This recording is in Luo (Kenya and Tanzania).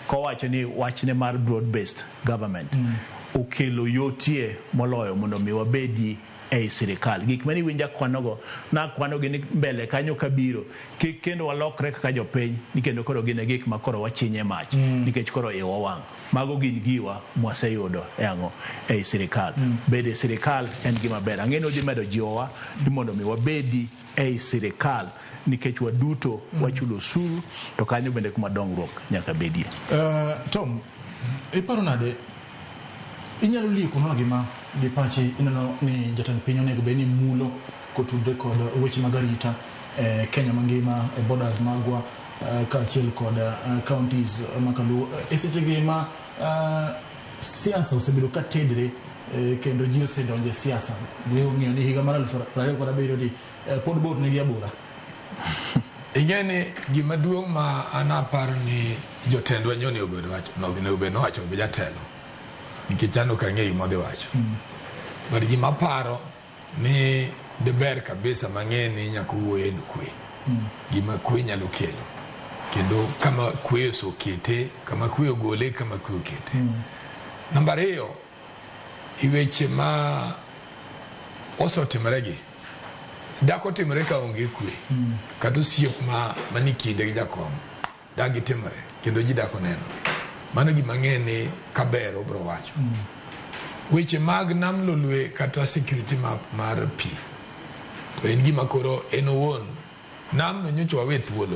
Kowacho ni wachne mar broad based government okelo yotie moloyo mondo mi wabedi ei sirikal. Gik mane iwinjo akwanogo, nakwanogi ni mbele kanyo kabiro, kik kendo walokre kaka jopiny ni kendo koro gin e gik ma koro wachinye mach nikech koro iwa wang'. Mago gin giwa mwaseyudo e ang'o ei sirikal. Bedo e sirikal en gima ber. Ang'e ni odhi medo jiwowa ni mondo mi wabedi ei sirikal nikech waduto wachulo osuru to kanyo bende kuma dongruok nyaka bedie. Tom, iparo nade inyalo liekonwa gima gi pachi ineno ni jatend piny onego bed ni mulo kotudre kod weche mag arita e Kenya mangima e borders magwa kaachiel kod counties makaluo e sechegi ma siasa osebedo ka tedre kendo ji osedonjo e siasa ong'eyo ni higa mar 2027 ni pod bor negi abora. Ing'e ni gima duong' ma an aparo ni jotendwa nyo onego bed wacho onego bed nowacho gi jatelo nikech an ok ang'eyo gima odhi wacho. But gima aparo ni deber kabisa mang'e ni nyaka owuoye en kwe. Gima kwe nyalo kelo. Kendo kama kwe osekete, kama kwe ogole, kama kwe okete. Namba ariyo, i weche ma osetimore gi, dak otimore ka onge kwe. Kata osiep ma mani kinde gi jakom dak gitimore kendo ji dak oneno. Mano gima ng'e ni kaber obro wacho. Weche mag nam lolwe kata security mar pi to en gima koro en owuon nam no nyocha wawe thuolo.